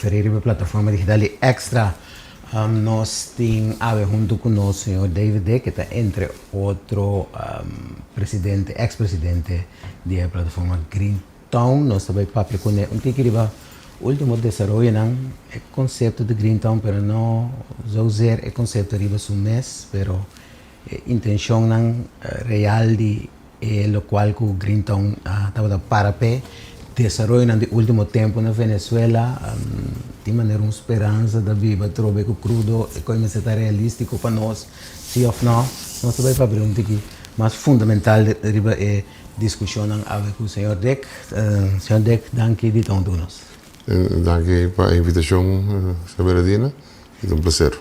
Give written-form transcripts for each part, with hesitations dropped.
referí riba e plataforma digital di Extra. Nos tin awe huntu ku nos señor David Dick, ke ta entre otro presidente, eks presidente di e plataforma Green Town. Nos ta bai papia kuné un tiki riba último desaroyonan, e konsepto di Green Town, pero no zozeer e konsepto riba su mes, pero e intenshonnan real di E lokual ku Greentown tabata para p'e desaroyonan di último tempu na Venezuela tin manera un speransa ta biba atrobe ku krudo e kos mester ta realístiko pa nos, si òf nò. Nos ta bai papia un tiki mas fundamental riba e diskushonnan awe ku señor Dick. Señor Dick, danki di ta huntu ku nos. Danki pa e invitashon, señor Bernardina. Ta un plaser.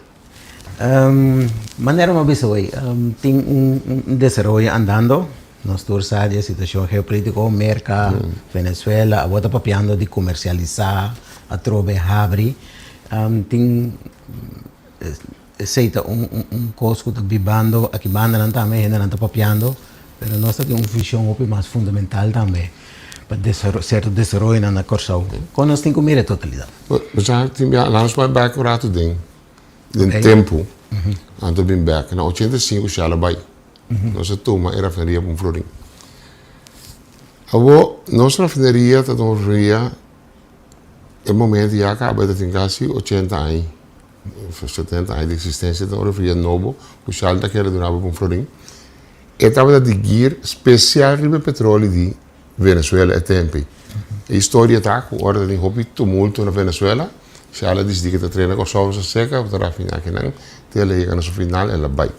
Manera mi a bisa hoy, tin un desaroyo andando, nos tur sa di e situacion geopolitico, Merca, Venezuela, awor ta papiando di comercialisa, atrobe habri, tin esey ta un cos cu ta bibando aki bandanan tambe, hendenan ta papiando, pero nos ta tin un vision hopi mas fundamental tambe pa cierto desaroyonan na Corsou, con nos tin cu mira e totalidad? Bo sa tin bia, laat nos bai bek un rato den. Den tempu, anto bin bek. Na 85 Shell a bai. Nos a tuma e rafineria pa un florin. Awor, nos rafineria ta un rafineria, e momento ya kaba ta tin kasi 80 aña, 70 aña di eksistensia, ta un rafineria nobo ku Shell ta kere duna bo pa un florin. E tabata di gir spesial riba e petroli di Venezuela e tempu ei. E historia ta ku ora ta tin hopi tumulto na Venezuela, Shell a disidí ku e ta trena Kòrsou sa seka, ta rafiná kinan, te el a yega na su final el a bai.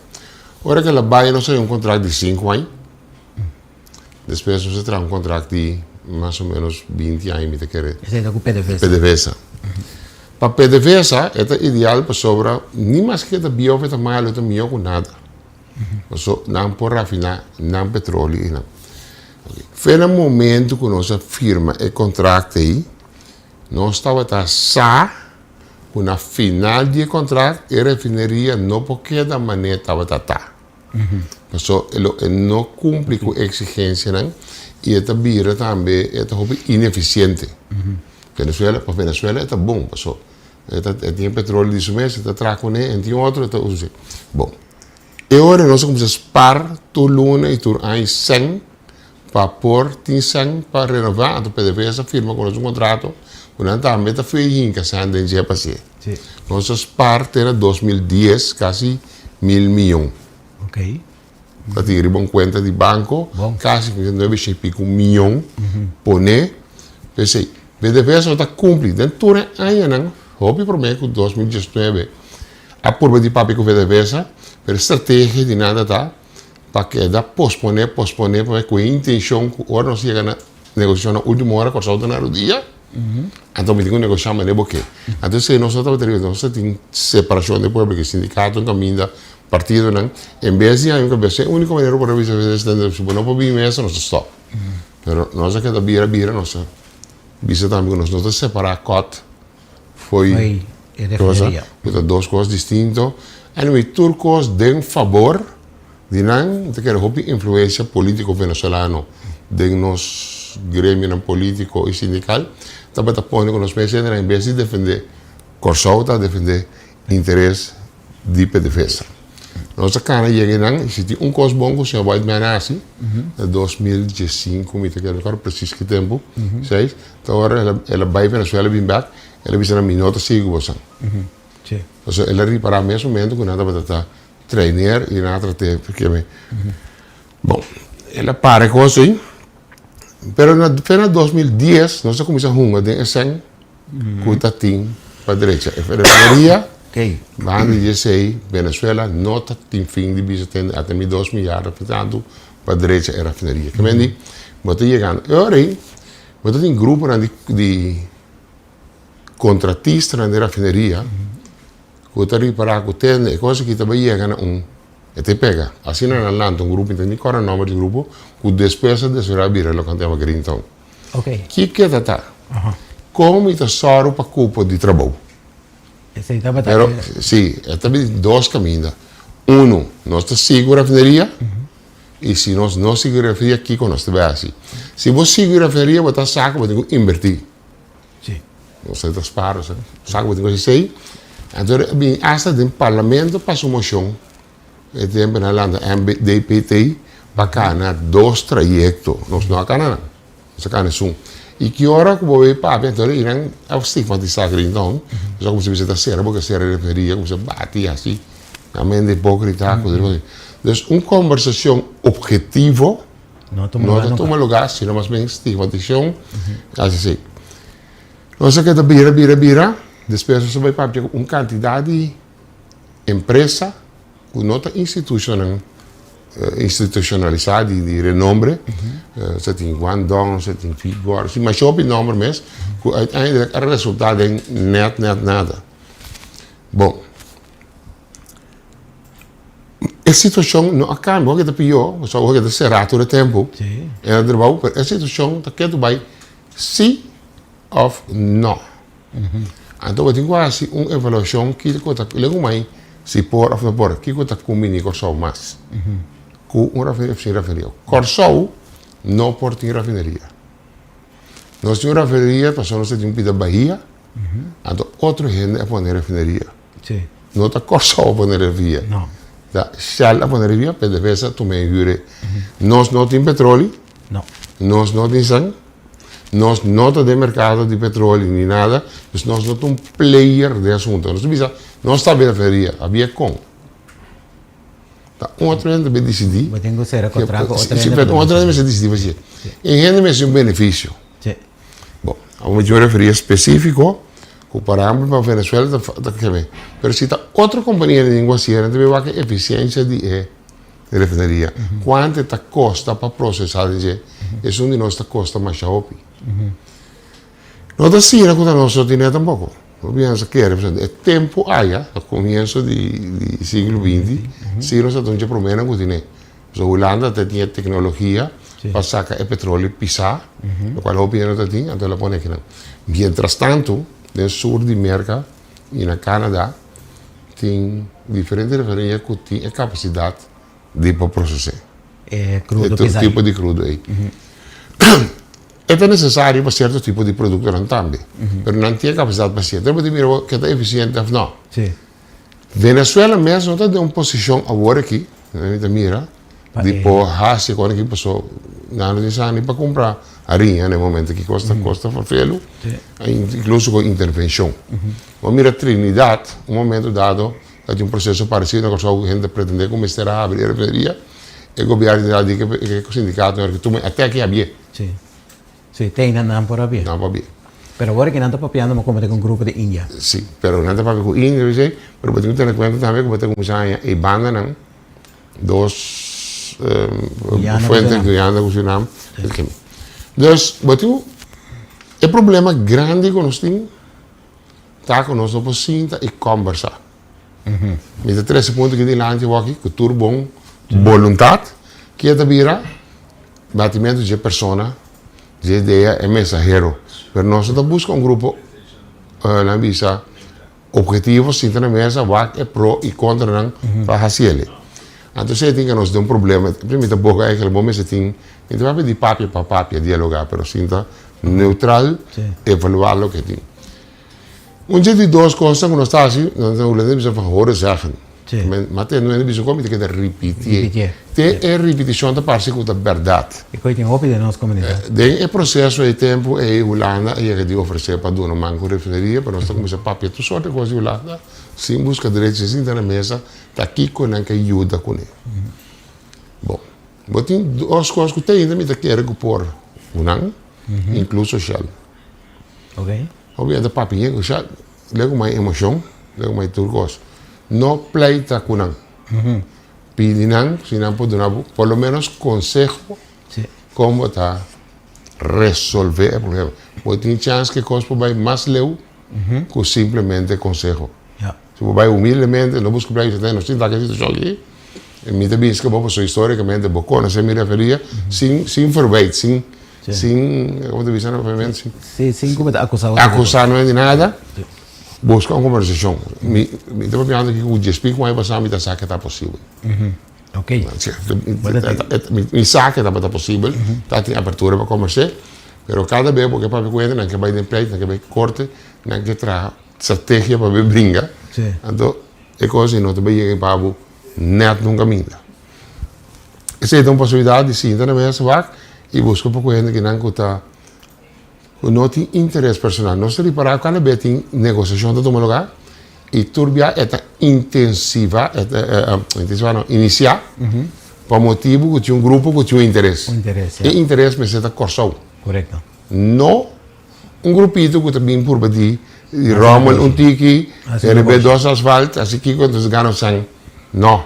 Ora ku el a bai nos a haña un kontrakt di sinku aña, despues nos a traha un kontrakt di mas o menos binti aña mi ta kere. Esei ta ku PDVSA? PDVSA. Pa PDVSA e ta ideal pasobra ni maske e ta bieu òf e ta malu e ta mihó ku nada. Paso nan por rafiná nan petroleo i nan. Fe na momento ku nos a firma e kontrakt ei, nos tabata sa ku na final di e kontrakt e refineria no por keda manera tabata ta. Paso e lo e no kumpli ku eksigensianan i e ta bira tambe e ta hopi inefisiente. Venezuela, pa Venezuela e ta bon paso e ta e tin e petroleo di su mes e ta traha kuné en tin otro e ta usa. Bon. E ora nos a kuminsá spar tur luna i tur aña sèn pa por tin sèn pa renová. Anto PDVSA a firma ku nos un kontrato ku nan tambe ta fui hinka sèn den dje pa sie. Nos a spar te na 2010 kasi mil miyon. Ta tin riba un kuenta di banko kasi nuebe shen i piku miyon pone. P'esei PDVSA no ta kumpli den tur e añanan hopi promé ku 2019. A purba di papia ku PDVSA, pero e strategia di nan ta ta pa keda posponé, posponé, posponé ku e intenshon ku ora nos yega na negosiashon na último ora Kòrsou ta na rodia, anto mi tin ku negoshá manera bo ke. Anto esei nos no tabata riba, nos ta tin separashon den pueblo, ke sindikatonan kaminda, partidonan, en bes di haña un kabes, e úniko manera ku por bisa si bo no por bin mesa nos ta stòp. Pero nos a keda bira bira, nos a bisa tambe ku nos no ta separá kòt Fo'i cosa, ku ta dos kos distinto. Anyway, tur kos den fabor di nan, mi ta kere hopi influensia politiko venezolano den nos gremionan politiko i sindikal tabata pone ku nos mes hende en bes di defende Kòrsou ta defende interes di PDVSA. Nos a kana yega einan i si tin un kos bon ku señor Whiteman a hasi na 2015 mi ta kere, no kòrda presis ki tempu, seis, ta ora el a bai Venezuela bin bèk, el a bisa nan mi no ta sigui ku bosan. Pasobra el a ripará mes momento ku nan tabata ta trainer i nan a trat'é keme. Bon, el a para e kos ei, pero na fe na 2010 nos a kuminsá hunga den e sèn ku ta tin pa drecha e refineria. Banda di esei Venezuela no ta tin fin di bisa tende ata mi dos milyar of tantu pa drecha e refineria. Ke men di bo ta yegando e ora ei bo ta tin gruponan di di kontratistanan di refineria ku ta ripará ku tende e kos aki ta bai yega na un e ta pega. Asina nan lanta un grupo mi ta ni kòrda nòmber di grupo ku despues a desaroyá bira loke nan ta yama Green Town. Kiko ta ta? Kon mi ta sòru pa kupo di trabou? Pero, si, e ta bin dos kaminda. Unu, nos ta sigui ku rafineria, i si nos no sigui ku rafineria, kiko nos ta bai hasi? Si bo sigui ku rafineria, bo ta sa ku bo tin ku inbertí. Nos ta spar, nos sa ku bo tin ku hasi esei. Anto a bini asta den parlamento pasa un moshon, e tempu nan a lanta MDPT pa kana dos trayekto. Nos no a kana nan, nos a kana esun. I ki ora ku bo bai papia, anto i nan a stigmatisá Greentown, pasobra ku bo bisa ta sera bo ke sera refineria, ku bo bati hasi, nan mende hipókrita, ku otro kos. Dus un kombersashon ophetivo No tuma no ta tuma lugá, sino mas bien stigmatisashon, hasi así. Nos a keda bira, bira, bira, despues nos a bai papia ku un kantidat di empresa ku no ta institushonnan institushonalisá di di renombre, sa tin Guangdong, sa tin Figor, tin masha hopi nomber mes ku uiteindelijk a resultá den nèt nèt nada. Bon, e situashon no a kambia, hopi ta pió, pasobra hopi ta será tur e tempu, e na trabou, pero e situashon ta ketu bai sí òf nò. Anto bo tin ku hasi un evaluashon kiko ta legu mai si por òf no por, kiko ta kumbiní Kòrsou mas ku un rafineria òf sin rafineria. Kòrsou no por tin rafineria. Nos tin un rafineria pasobra nos ta tin un pida bahia, anto otro hende a pone rafineria. No ta Kòrsou a pone rafineria. Ta Shell a pone rafineria, PDVSA a tuma e hür. Nos no tin petroli, nos no tin san. Nos no ta den merkado di petroli ni nada, dus nos no ta un player den asunto. Nos ta bisa, nos ta habia refineria, habia kon? Ta un otro hende ta disidí. Bo tin ku sera kontrato ku otro hende. Si, un otro hende mester disidí pa hasié. E hende mester un benefisio. Si. Bon, abo mi tin un referia spesífiko ku por ehèmpel pa Venezuela ta keme. Pero si ta otro kompania tin ku hasié, nan ta bin wak e efisiensia di e. Refineria. Kuantu e ta kosta pa prosesá den dje? Esun di nos ta kosta masha hopi. No ta asina ku ta nos no tine tampoko. No piensa kere, pasobra e tempu aya, na komienso di siglo binti, si nos a ta un dje promenan ku tine. Pasobra Hulanda ta tin e teknologia pa saka e petroleo pisá, lokual hopi hende no ta tin, anto el a pone akinan. Mientras tantu, den sur di Merka i na Kanada, Tin diferente refineria ku tin e kapasidat di por proses'é. E krudo E tipo di krudo ei. E ta nesesario pa sierto tipo di produktonan tambe, pero nan tin e kapasidat pa hasié. Entonces bo tin mira bo ke ta efisiente òf no. Venezuela mes no ta den un posishon awor aki, mi ta mira, di por hasi kon aki paso nan no tin sa ni pa kumpra hariña na e momento aki kos ta kosta ferfelu inkluso ku intervenshon. Bo mira Trinidad un momento dado ta tin un proseso paresido na Kòrsou ku hende ta pretendé ku mester a habri e refineria e gobièrnu di Trinidad di ke ku sindikato nan tuma e atèk i habié. Sí. Sí, te einan nan por habié. Nan por habié. Pero awor aki nan ta papiando ma komo ta ku un grupo di India. Sí, pero nan ta papia ku India, pero bo tin ku tene kuenta tambe ku bo ta kuminsá haña e bandanan. Dos fuente Guyana ku Surinam. Dus bo tin e problema grandi ku nos tin ta ku nos no por sinta i kòmbersá. Mi ta trese punto aki dilanti awor ku tur bon boluntat ke ta bira batimentu dje persona, dje idea, e mensahero. Pero nos no ta buska un grupo nan bisa. Objetivo, Sinta na mesa, wak e pro i kontranan pa hasi el'e. Anto esei tin ku nos den un problema. Mi ta boga eigenlijk bo mester tin, mi ta papia di papia pa papia, dialogá, pero sinta neutral, evaluá loke tin. Un dje di dos kosnan ku nos ta hasi, nan ta hulandes bisa van horen zeggen. Ma te no hende bisa ku mi ta keda ripitié. Te e ripitishon ta parse ku ta bèrdat. E koi tin hopi den nos komunidat. Den e proseso ei tempu ei Hulanda a yega di ofresé pa duna man ku refineria, pero nos ta kuminsá papia tur sorti kos di Hulanda sin buska derecho, sin sinta na mesa ta kiko nan ke yuda kuné. Bon, bo tin dos kos ku te ainda mi ta kere ku por ku nan, inkluso Shell. Hopi hende ta papia ku Shell. Lego mai emocion, lego mai tur cos. No pleita cu nan. Pidi nan si nan por duna bo por lo menos conseho con bo ta resolve e problema. Bo tin chance cu e cos por bay mas leu cu simplemente conseho. Si bo bay humildemente, no busca pleita, nos tin ta aki e situacion aki, mi ta bisa cu bo pasobra historicamente bo conoce mi referia sin sin verwijt, sin Sin, como ta bisa na papiamento? Sin, Sí, sin cu bo ta acusa otro. Acusa no di nada. Busca un conversacion. Mi, mi ta papiando aki cu djespí cu aña pasá mi ta sa ke ta posibel. Ok. Mi, mi sa ke tabata posibel. Ta tin apertura pa convers'é. Pero kada bes bo ke papia ku hende, nan ke bai den pleit, nan ke bai korte, nan ke traha strategia pa bai bringa. Anto e kos ei no ta bai yega pa bo nèt nunka minda. Esei ta un posibilidat di sinta na mesa wak i buska poko hende kinan ku ta ku no tin interes personal. Nos ta ripará kada bes tin negosiashon ta tuma lugá i tur bia e ta intensivá, e ta intensivá no, inisiá pa motibu ku tin un grupo ku tin un interes. E interes mester ta Kòrsou. No un grupito ku ta bin purba di rommel un tiki, rebe dos asfalt, hasi kiko, entonces gana sèn. No.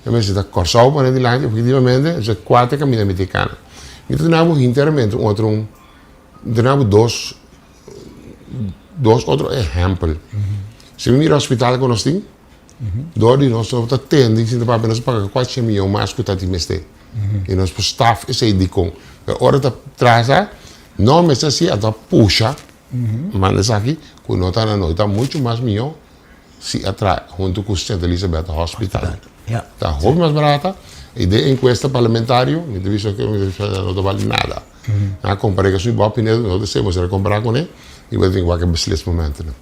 E mester ta Kòrsou pone dilanti efektivamente, esei kuater kaminda mi tin kana. Mi ta duna bo hinteramente un otro, mi ta duna bo dos, dos otro ehèmpel. Si mi mira hospital ku nos tin, dor di nos no ta tende sinta papia nos a paga kuater miyon mas ku ta tin mester. I nos por staf esei dikon. Pero ora ta trasa, no mester hasi, a ta pusha manda esaki ku no ta na nos. Ta muchu mas mihó si a traha huntu ku Sint Elisabeth Hospital. Ta hopi mas barata i den enkuesta parlamentario mi ta bisa ku no ta bali nada. Nan a kompar'é ku su Bob Pinedo, no ta esei, bo ser a kompará kuné i bo ta tin wak e beslismomentonan.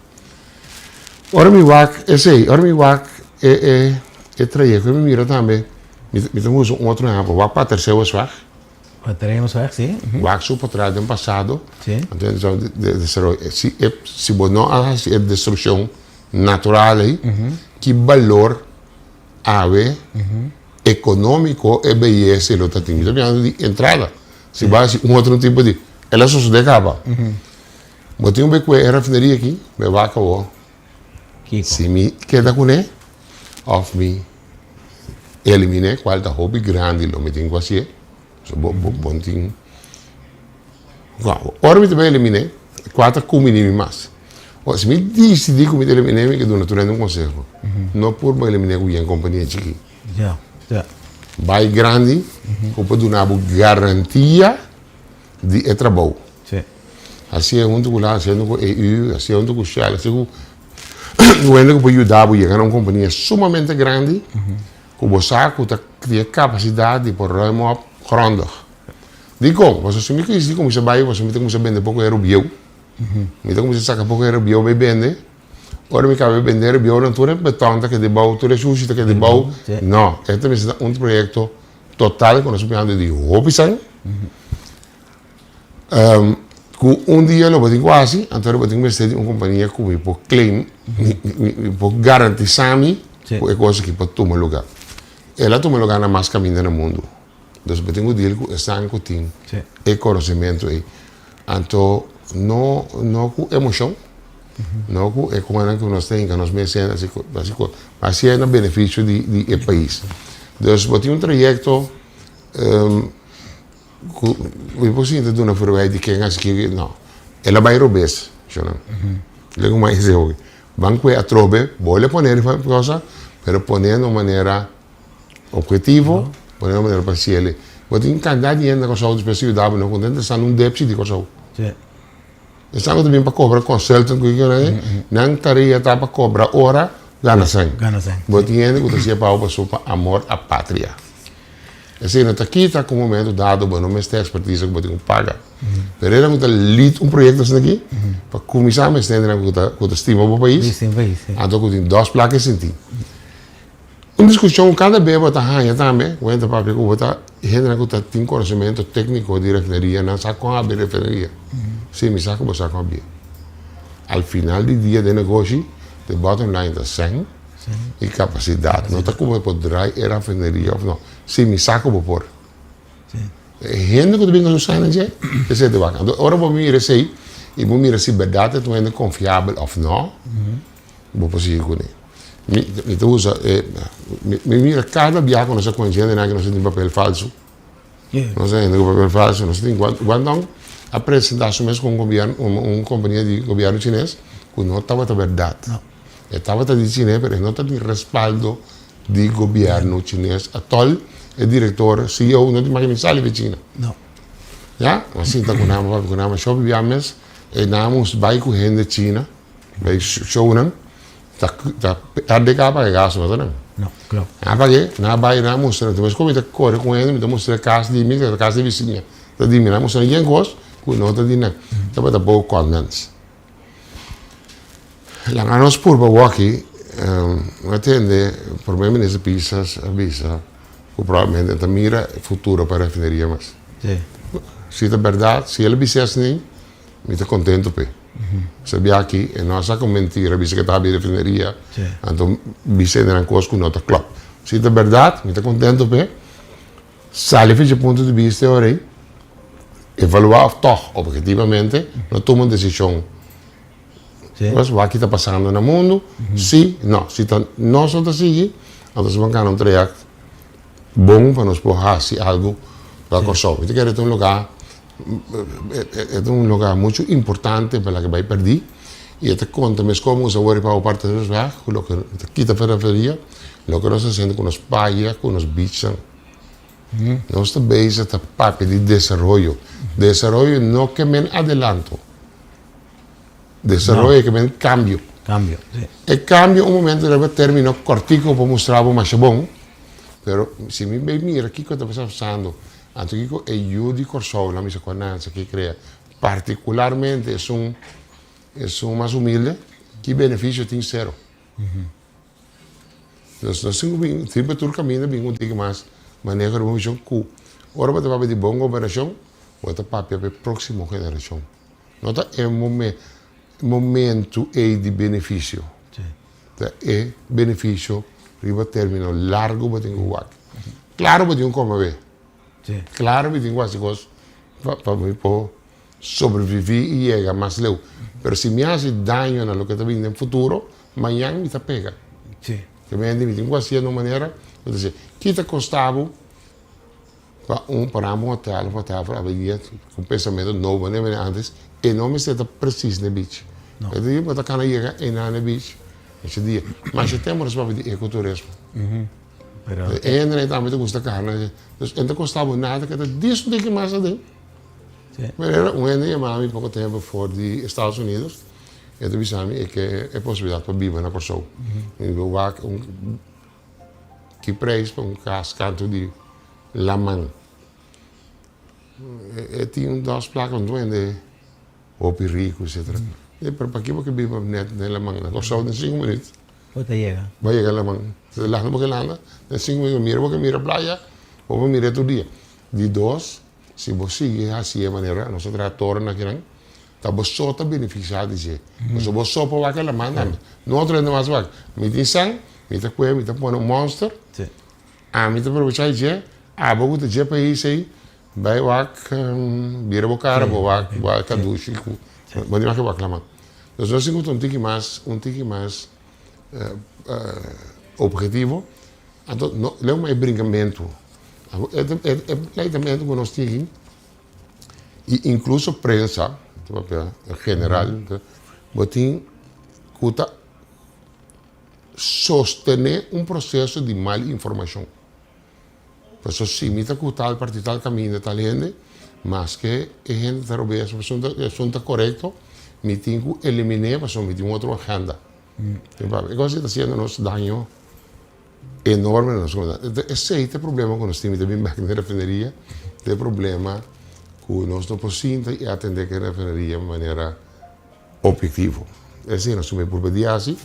Ora mi wak esei, ora mi wak e e e trayekto mi mira tambe, mi ta usa un otro ehèmpel, wak pa Terceusweg. Patremos weg, sí. Wak su patras den pasado. Sí. Anto de desaroyo. Si e si bo no a hasi e destrukshon natural ei, ki balor awe ekonómiko e beyesa ei lo ta tin? Mi ta mirando di entrada. Si bo a hasi un otro tipo di, el a sosodé kaba. Bo tin un be kue e refineria aki, bo e wak awor. Kiko? Si mi keda kuné òf mi eliminé kual ta hopi grandi lo mi tin ku hasié. So bo bo bo no tin ora mi ta bai eliminé kua ta kumbiní mi mas. Ora si mi disidí ku mi ta eliminé mi ke duna tur hende un konseho. No purba eliminé ku yen kompania chikí. Bai grandi ku por duna bo garantia di e trabou. Hasié huntu ku nan, hasié huntu ku EU, hasié huntu ku Shell, hasié ku hende ku por yuda bo yega na un kompania sumamente grandi ku bo sa ku ta tin e kapasidat di por ruim op grondig. Dikon? Pasobra si mi kisti kuminsá bai, pasobra mi ta kuminsá bende poko heru bieu, mi ta kuminsá saka poko heru bieu bai bende, ora mi kaba di bende heru bieu nan tur e beton ta keda bou, tur e shushi ta keda bou. No, e ta mester ta un proyekto total ku nos a piando di hopi san. Ku un dia lo bo tin ku hasi, anto lo bo tin ku mester di un kompania ku mi por claim, mi por garantisa mi ku e kos aki por tuma luga. El a tuma luga na mas kaminda na mundu. Dus bo tin ku deal ku esnan ku tin e konosementu ei. Anto no no ku emoshon, no ku e konan ku nos ta hinka nos mes hende hasi hasi kos, ma hasié na benefisio di di e pais. Dus bo tin un trayekto. Ku mi por sinta duna verwijt di ken hasi kiko, no. El a bai robes, shonnan. Lei ku mai hopi. Ban kue atrobe, bo le pone riba cosa, pero pone na un manera objetivo, pone na un manera parsial. Bo tin kantidat di hende na Kòrsou despues di yuda bo, no ku ta interesá na un depchi di Kòrsou. Esnan ku ta bin pa kobra consultant ku kiko nan, nan tarea ta pa kobra ora, gana sèn. Bo tin hende ku ta hasié pa bo pasobra pa amor a patria. Esei no ta kita ku un momento dado bo no mester expertise ku bo tin ku paga. Pero esnan ku ta lead un proyekto asina aki, pa kuminsá mester hendenan ku ta ku ta stima bo pais, anto ku tin dos plaka e sinti. Un diskushon ku kada bes bo ta haña tambe, ku hende ta papia ku bo ta hendenan ku ta tin konosementu tékniko di refineria, nan sa kon habri refineria. Si, mi sa ku bo sa kon habri. Al final di dia den negoshi, de bottom line ta sèn. I kapasidat. No ta ku bo por drai e rafineria òf no. Si, mi sa ku bo por. E hende ku ta bin ku su sèn dje, esei ta wak. Anto ora bo mira esei i bo mira si bèrdat e ta un hende konfiabel òf no, bo por sigui kuné. Mi mi ta usa e mi mira kada biaha ku nos a konosé hendenan ku nos a tin papel falsu. Nos a hende ku papel falsu. Nos tin Guangdong a presentá su mes ku un gobièrnu un kompania di gobièrnu chines ku no tabata bèrdat. E tabata di chines pero e no tabatin respaldo di gobièrnu chines atòl. E direktor, CEO, no tin maki ni sali di China. Ya, a sinta ku nan, a papia ku nan, a shopi bia mes e nan a mustra bai ku hende China, bai show nan. Ta ta RDK a paga e gastu no ta nan. No, klopt. Nan a pag'é, nan a bai, nan a mustra. Entonces komo mi ta kore ku hende, mi ta mustra e kas di mi, e kas di bisiña ta di mi. Nan a mustra yen kos. ku no ta di nan. Tabata poko kòndens. Laga nos purba awor-aki, mi a tende Prome Minister Pisas a bisa ku probablemente e ta mira e futuro pa e refineria mas. Si ta bèrdat, si el a bisa esei, mi ta kontentu p'e. Sabia aki e no a saka un mentira bisa ku e ta habri refineria, anto bisa hende nan kos ku no ta klòp. Si ta bèrdat, mi ta kontentu p'e. Sali for dje punto di bista e ora ei, evaluá òf tòg obhetivamente, no tuma un desishon. Pues wak ki ta pasando na mundu, si, no. Si ta nos no ta sigui, anto nos ban gana un trayèkt bon pa nos por hasi algu pa Kòrsou. Mi ta kere ta un lugá, e ta un lugá muchu importante pa laga bai pèrdí i e ta konta mes komo nos a wòrdu pa parti di nos wèg ku loke ta kita periferia, loke nos ta hasiendo ku nos playa, ku nos beachnan. Nos ta bezig ta papia di desaroyo. Desaroyo no ke men adelanto. Desaroyo ke men kambio. Kambio, si. E kambio un momento riba termino kòrtiku por mustra bo masha bon, pero si mi bai mira kiko ta pasando, anto kiko e yu di Kòrsou nan bisa ku a nanse aki krea, partikularmente esun esun mas humilde, ki benefisio tin sero. Nos nos tin ku bin riba tur kaminda bin un tiki mas maneho riba un vishon ku ora bo ta papia di bon gobernashon bo ta papia pa e próksimo generashon. No ta e momentu ei di benefisio. Ta e benefisio riba término largu bo tin ku wak. Klaro bo tin ku kome be. Klaro mi tin ku hasi kos pa mi por sobreviví i yega mas leu. Pero si mi hasi daño na loke ta bini den futuro, mañan mi ta pega. Te mende mi tin ku hasié na un manera ku ta si, ki ta kosta bo pa un pará un hotel of whatever awendia ku pensamentu nobo manera manera antes, e no mester ta presis na e beach. E dia bo ta kana yega einan na e beach esei dia. Masha tempu nos papia di ekoturismo. E hendenan tambe ta gusta karna. Dus e no ta kosta bo nada ke ta dies un tiki mas aden. Manera un hende yama mi poko tempu for di Estados Unidos, e ta bisa mi e ke e posibilidat pa biba na Kòrsou. Mi bo wak un ki preis pa un kas kantu di laman. E tin un dos plaka un duende hopi riku etcetera. Pero paki bo ke biba nèt den laman? Na Kòrsou den sinku minüt. Bo ta yega. Bo a yega laman. Landa bo ke landa den sinku minüt bo mira bo ke mira playa bo por mira tur dia. Di dos. Si bo sigui hasi e manera, nos ta traha toren akinan, ta bo so ta benefisiá di dje. Pasobra bo so por wak e laman tambe. No otro hende mas wak. Mi tin san, mi ta kue, mi ta pone un monster, ami ta probechá di dje, abo ku ta dje pais ei, bai wak, bira bo kara, bo wak, bo kadushi ku, bo tin wak wak laman. Nos tin ku ta un tiki mas, un tiki mas objetivo. Anto no leu ma e brinkamentu. E e pleitamentu ku nos tin i inkluso prensa, ta papia en general, bo tin ku ta sostené un proseso di mal informashon. Pasobra si mi ta ku tal partido, tal kaminda, tal hende, maske e hende ta robes of esun ta korekto, mi tin ku eliminé pasobra mi tin un otro agenda. E kos ei ta hasiendo nos daño enorme na nos komunidat. Esei ta e problema ku nos tin. Mi ta bin bek na e refineria, ta e problema ku nos no por sinta i atendé ku e refineria manera objetivo. Esei nos tin ku purba di hasi,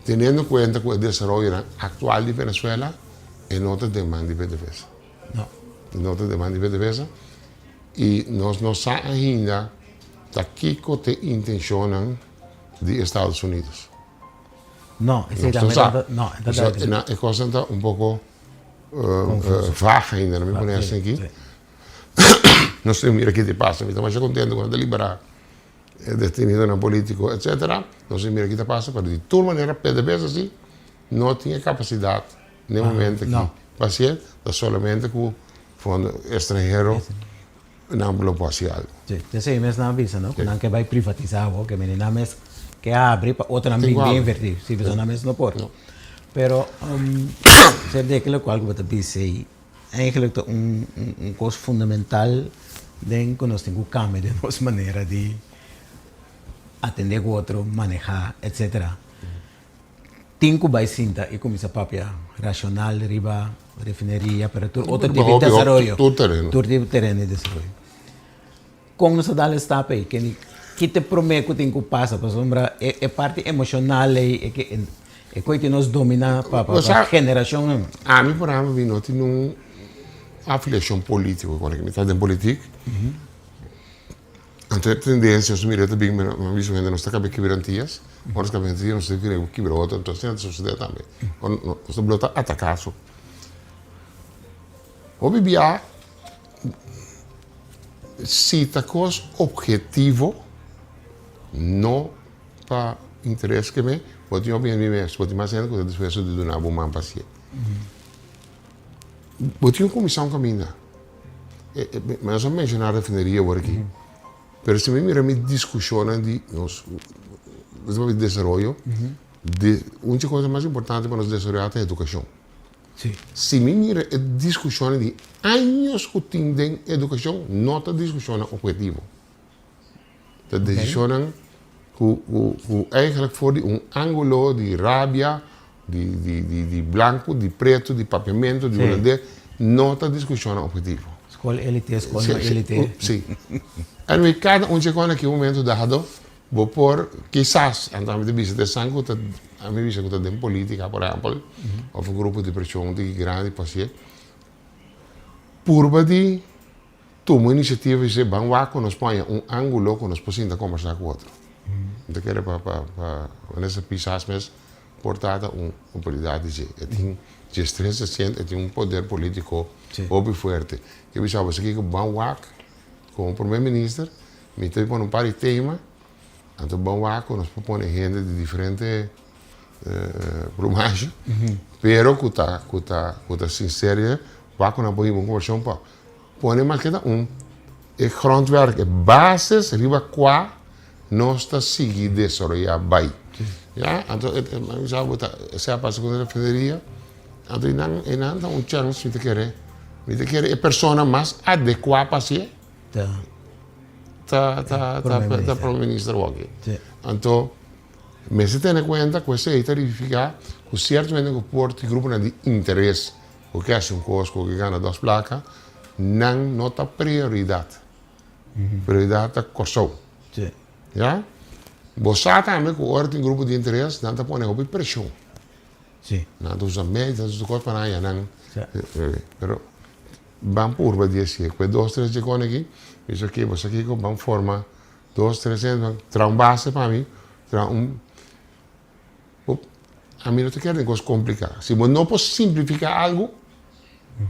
teniendo kuenta ku e desaroyonan aktual di Venezuela e no ta den man di PDVSA. E no ta den man di PDVSA i nos no sa ainda ta kiko ta e intenshonnan di Estados Unidos. No, esei tambe ta, no, e ta duidelijk. E kosnan ta un poko vaag ainda, no mi pone asina aki. Nos tin mira ki ta pasa, mi ta masha kontento ku nan ta liberá e detenidonan politiko etsetera. Nos tin mira ki ta pasa, pero di tur manera PDVSA si no tin e kapasidat na e momento aki pa hasié, ta solamente ku fondo estranhero. Nan lo por hasi algo. Sí, esei mes nan a bisa, no? Ku nan ke bai privatisá awor, ke mende nan mes ke abri pa otronan bin bin invertí. Sí, pasobra nan mes no por. Pero, ser di e lokual ku bo ta bisa ei, eigenlijk ta un un kos fundamental den ku nos tin ku kambia den nos manera di atendé ku otro, manehá, etsetera. Tin cu bay sinta y cuminsa papia racional riba refineria, pero tur otro tipo di desaroyo. Tur tereno. Tur tipo tereno di desaroyo. Kon nos ta dal e stap ei? Kende ki ta e promé ku tin ku pasa? Pasobra e e parti emoshonal ei e ke e koe tin nos dominá pa pa pa generashonnan. Ami por ehempel mi no tin un afiliashon polítiko ku mi ta den politik. Anto e tendensia nos mira ta bin mi a bisa hende nos ta kaba kibra Antias, ora nos kaba Antias nos ta kere kibra otro anto asina ta sosode tambe. Ora nos ta blota ataka so. Hopi bia Si ta kos objetivo, no pa interes ke me, bo tin opinion di mes, bo tin mas hende ku ta dispuesto di duna bo man pa hasié. Bo tin ku kuminsá un kaminda. Mi a menshoná refineria awor aki, pero si mi mira mi diskushonnan di nos desaroyo, un di e kosnan mas importante pa nos desaroyá ta edukashon. Si mi mira e diskushonnan di años ku tin den edukashon, no ta diskushonnan ophetivo. Ta desishonnan ku ku eigentlik for di un ángulo di rabia, di di di di blanku, di pretu, di papiamentu, di hulandes, no ta diskushonnan ophetivo. Skol elite, skol no elite. Si. Anyway, kada un dje kòne ki un momento dado Bo por, kisas, anto ami ta bisa ta esnan ku ta, ami bisa ku ta den politika por ehèmpel, òf un grupo di preshon di grandi pa hasié, purba di tuma inisiativa i bisa ban wak ku nos por haña un ángulo ku nos por sinta kombersá ku otro. Mi ta kere pa pa pa Vanessa Pisas mes por ta ta un oportunidat di dje. E tin diestres asiento, e tin un poder polítiko hopi fuerte. Ke bisa bo esaki ku ban wak komo prome minister, Mi ta pone un par di tema, anto ban wak ku nos por pone hende di diferente plumashi, pero ku ta ku ta ku ta sinsero wak ku nan por hiba un kombershon pa pone mas ke ta un e grondwerk, e bases riba kua nos ta sigui desaroyá bai. Ya, anto e mi sa bo ta esei a pasa ku refineria, anto einan einan ta un chèns mi ta kere mi ta kere e persona mas adekuá pa hasié. Ta. Ta, ta, ta, ta prome minister wòki. Anto, mester tene kuenta ku esei ta signifiká ku sierto hende ku por tin gruponan di interes ku ke hasi un kos, ku ke gana dos plaka, nan no ta prioridat. Prioridat ta Kòrsou. Ya? Bo sa tambe ku ora tin grupo di interes, nan ta pone hopi preshon. Nan ta usa medio, nan ta usa tur kos pa nan haña nan. Pero Ban purba di esei. Ku e dos tres djekon aki, mi bisa oke, bo sa kiko, ban forma dos tres hende, ban traha un base pa mi, traha un, bo, ami no ta kere den kos kompliká. Si bo no por simplifiká algu,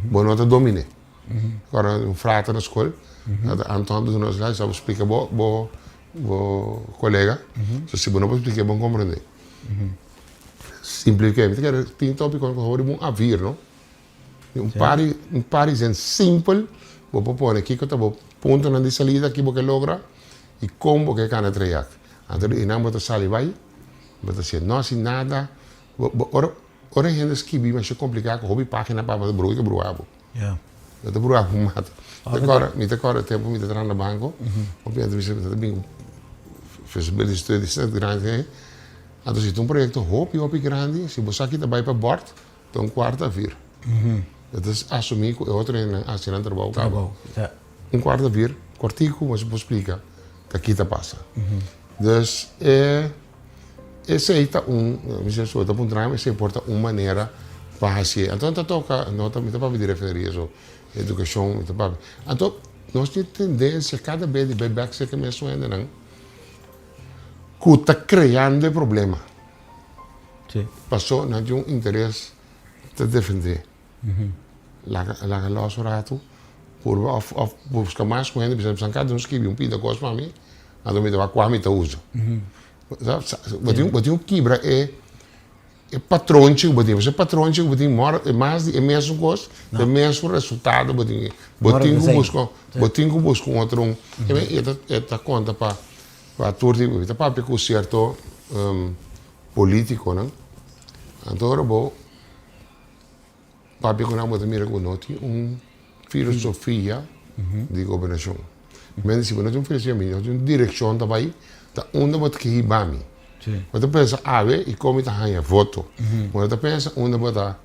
bo no ta domin'é. Ora un frater na skol, Anton ta duna nos les, bo splika bo, bo, bo kolega, so si bo no por splik'é, bo no komprendé. Simplifiká. Mi ta kere tin topikonan ku hopi bon avir, no? Un par di un par di zen simpel bo por pone kiko ta bo puntonan di salida ki bo ke logra i kon bo ke kana trayèkt. Anto di einan bo ta sali bai, bo ta siña no hasi nada, bo bo ora ora e hende skibi masha kompliká ku hopi página pa bo ta brui ta bruha bo. Bo ta bruha bo mata. Mi ta kòrda mi ta kòrda tempu mi ta traha na banko, hopi hende ta bisa mi ta bin ku feasibility study asina grandi. Anto si ta un proyekto hopi hopi grandi si bo sa ki ta bai pa bòrt Ta un kuart a vir. E ta asumí ku e otro hendenan a hasi nan trabou kaba. Un kuart a vir, kòrtiku bo por splika ta ki ta pasa. Dus e esei ta un, mi si bo ta puntra mi, esei por ta un manera pa hasié. Anto ta toka, no ta mi ta papia di refineria so, edukashon mi ta papia. Anto nos tin tendensia kada bes di bai bèk serka mesun hendenan ku ta kreando e problema. Paso nan tin un interes ta defende. Laga laga los un ratu purba of of buska mas ku hende bisa bisa kada un skibi un pida kos pa mi anto mi ta wak kua mi ta usa. Bo tin bo tin ku kibra e e patronchi ku bo tin pasobra e patronchi ku bo tin mor e mas di e mesun kos e mesun resultado bo tin bo tin ku buska bo tin ku buska un otro un e ta e ta konta pa pa tur tipo mi ta papia ku sierto Politiconan, anto ora bo papia cu nan bo ta mira cu no tin un filosofia di gobernacion. Men si bo no tin un filosofia, mi no tin un direccion ta bay, ta unda bo ta ke hiba mi. Bo ta pensa awe y con mi ta haya voto. Bo no ta pensa unda bo ta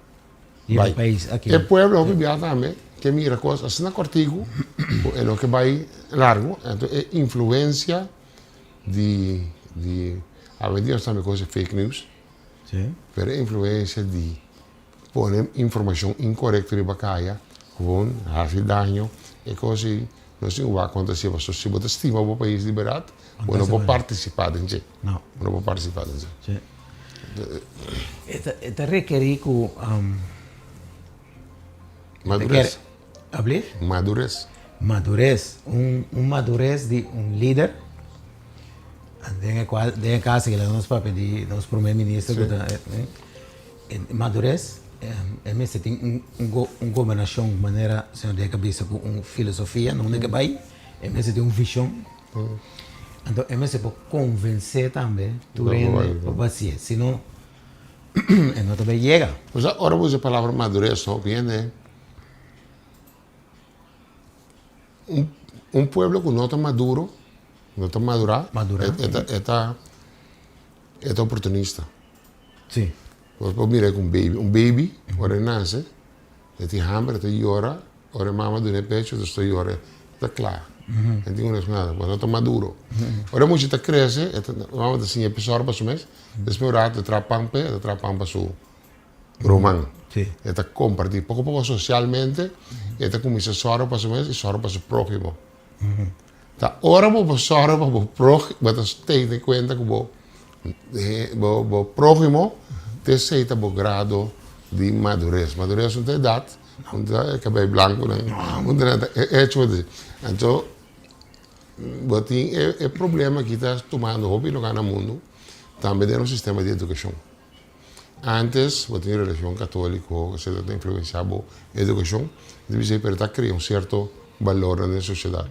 bay. E pueblo hopi bia tambe. ke mira kos asina kòrtiku ku e no ke bai largu. Anto e influensia di di awendia nos ta mira kos di fake news, pero e influensia di pone informashon inkorekto riba kaya gewoon hasi daño e kos ei nos tin ku wak konta si pasobra si bo ta stima bo pais di bèrdat bo no por partisipá den dje bo no por partisipá den dje. E ta rekerí ku Madures. Ablief? Madures. Madures. Un madures di un lider. Den e cual, den e caso kila nos papia di nos primer minister ku ta madures e mester tin un un gobernacion manera señor Dekker bisa ku un filosofia na unda ke bai e mester tin un vision. Anto e mester por convence tambe tur hende pa basie sino e no ta bay yega. Osea ora bo usa e palabra madures no biene un un pueblo ku no ta maduro no ta madura e ta e ta e ta oportunista. Si. Bo por mira ku un baby un baby ora e nase e tin hamber e ta yora ora e mama duna e pecho e ta yora e ta kla e no tin ku nada bo no ta maduro ora e mucha ta krese e ta mama ta siña e pisòrò pa su mes. Despues un rato e traha pan p'e, e ta traha pan pa su ruman. E ta kompartí. Poko poko sosialmente e ta kuminsá sòru pa su mes i sòru pa su próhimo. Ta ora bo por sòru pa bo próhimo, bo ta tene kuenta ku bo bo próhimo ta esei ta bo grado di madures. Madures no ta edat, no ta e kabei blankunan, no ta e hecho. Anto Bo tin e problema aki ta tumando hopi lugar na mundu, tambe den nos sistema di edukashon. Antes bo tin religion katoliko, esei ta influensia bo edukashon, di bisei pero ta krea un sierto balornan den sosiedat.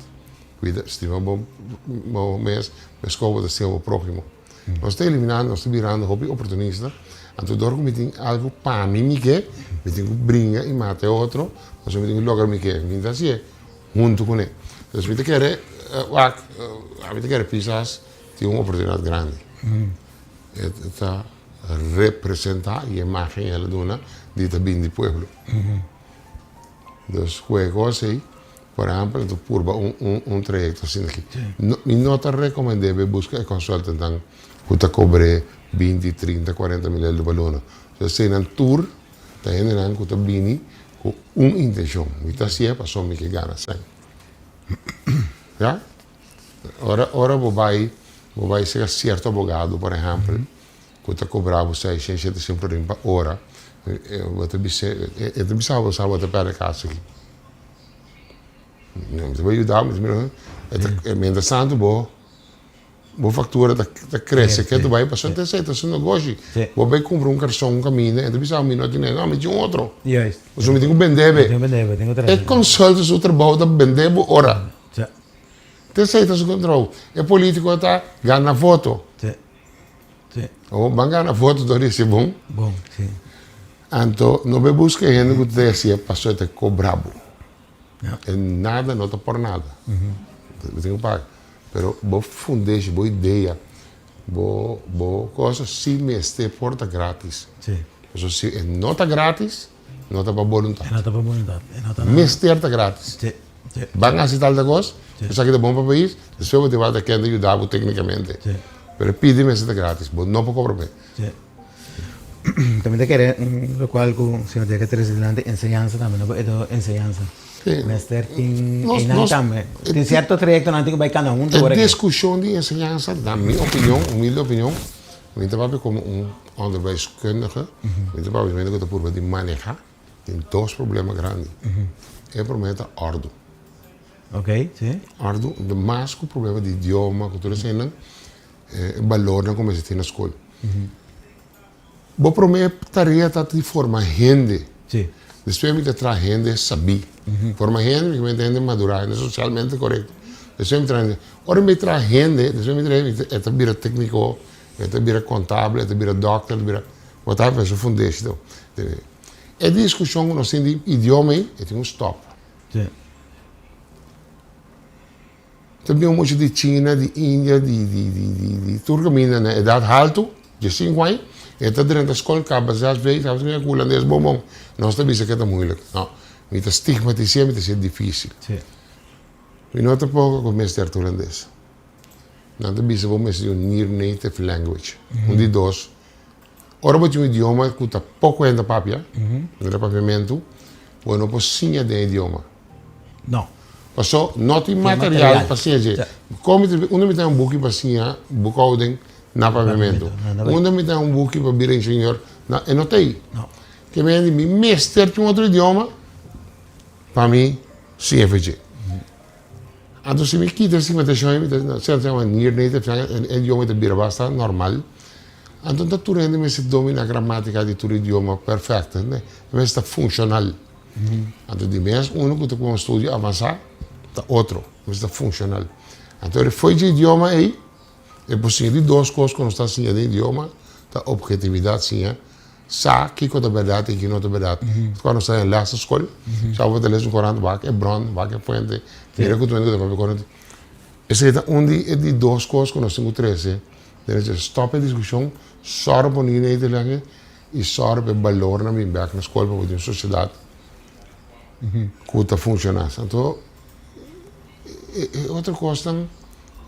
Kuida, stima bo bo mes, meskos bo ta stima bo próhimo. Nos ta eliminando, nos ta birando hopi oportunista, anto dor ku mi tin algu pa mi mi ke, mi tin ku bringa i mata e otro, pasobra mi tin ku logra mi ke. Mi ta hasié. Huntu kuné. Entonces mi ta kere wak, mi ta kere Pisas tin un oportunidat grandi. E ta representá i e imágen el a duna di ta bini di pueblo. Dus ku e kos ei, por ehèmpel, e ta purba un trayekto asina aki. Mi no ta rekomend'é bai buska e consultantnan ku ta kobr'é binti, trinta, kuarenta mil euro pa luna. Eseinan tur Ta hendenan ku ta bini ku un intenshon, mi ta hasié pasobra mi ke gana sèn. Ya? Ora ora bo bai bo bai serka sierto abogado por ehèmpel ku ta kobra bo seishent sheteshent florin pa ora, bo ta bis'é e ta bisa bo sa bo ta pèrdè kas aki. Mi ta bai yuda bo, mi ta mira e mientras tanto bo. Bo factura ta ta crece ke ta bai pasobra ta esei ta su negoshi. Bo bai cumpra un carson un caminda e ta bisa mi no tin no mi tin un otro. Pasobra mi tin cu bende be. E consultant su trabou ta bende bo ora. Ta esei ta su trabou. E politico ta gana voto. Awor ban gana voto dor di hasi bon. Anto no bai busca e hende cu ta hasi pasobra e ta cobra bo. E nada no ta por nada. Bo tin ku paga. Pero bo fundeshi, bo idea, bo bo cosa si mester por ta gratis. Sí. Pasobra si e no ta gratis, no ta pa boluntat. E no ta pa boluntat. E no ta Mester ta gratis. Sí, sí. Ban hasi tal ta kos, esaki ta bon pa pais, despues bo tin wak ta ken ta yuda bo teknikamente. Sí. Pero e pidi mester ta gratis, bo no por kobra p'e. Sí. Tambe ta kere lokual ku señor Dekker trese dilanti enseñansa tambe no por eto enseñansa. Mester tin einan tambe. Tin sierto trayektonan tin ku bai kana huntu ora. E diskushon di enseñansa na mi opinion, humilde opinion, mi ta papia komo un onderwijskundige, mi ta papia ku ta purba di maneha, tin dos problema grandi. E prome ta òrdu. Ok, si. Òrdu, mas ku problema di idioma ku tur eseinan. E balornan ku mester tin na skol. Bo promé tarea ta di forma hende. Despues mi ta traha hende sabí. Forma hende, mi ta hende madurá, hende sosialmente korekto. Despues mi traha hende. Ora mi traha hende, despues mi traha hende, e ta bira tékniko, e ta bira kontabel, e ta bira dòkter, e ta bira bo ta haña su fundeshi. E diskushon ku nos tin di idioma ei, e tin un stòp. Ta bin un mucha di China, di India, di di di di di tur kaminda na edat haltu, diesinku aña, e ta drenta skol kaba zes vijf, kaba seis, ku hulandes bon bon. Nos ta bisa ke ta moeilijk. No. Mi ta stigmatis'é, mi ta hasié difísil. Mi no ta poko ku mester hulandes. Nan ta bisa bo mester di un near native language. Un di dos, ora bo tin un idioma ku ta poko hende ta papia, manera papiamentu, bo no por siña den e idioma. No. Paso no tin material pa siña dje. Kon mi ta unda mi ta un buki pa siña boekhouding na papiamentu? Unda mi ta un buki pa bira ingenieur na e no ta ei. Ke mende mi mester tin un otro idioma pa mi siña fe dje. Anto si mi kita e stigmatashon ei mi ta sierto yama near native e idioma ta bira basta normal. Anto ta tur hende mester domina gramatica di tur idioma perfecto. E mester ta funshonal. Anto di mes uno ku ta ku un studio avansá ta otro, mester ta funshonal. Anto e fo'i dje idioma ei, e por siña di dos kos ku nos ta siña den idioma, ta ophetividat siña sa kiko ta bèrdat i kiko no ta bèrdat. Ora nos ta den lès na skol, sa bo ta lesa un korant, wak e bron, wak e fuente, mira ku tur hende ku ta papia korant. Esei ta un di e di dos kos ku nos tin ku trese den esei. Stòp e diskushon, sòru pa no Nederland i sòru pa e balornan bin bèk na skol pa bo tin un sosiedat ku ta funshoná. Anto e otro kosnan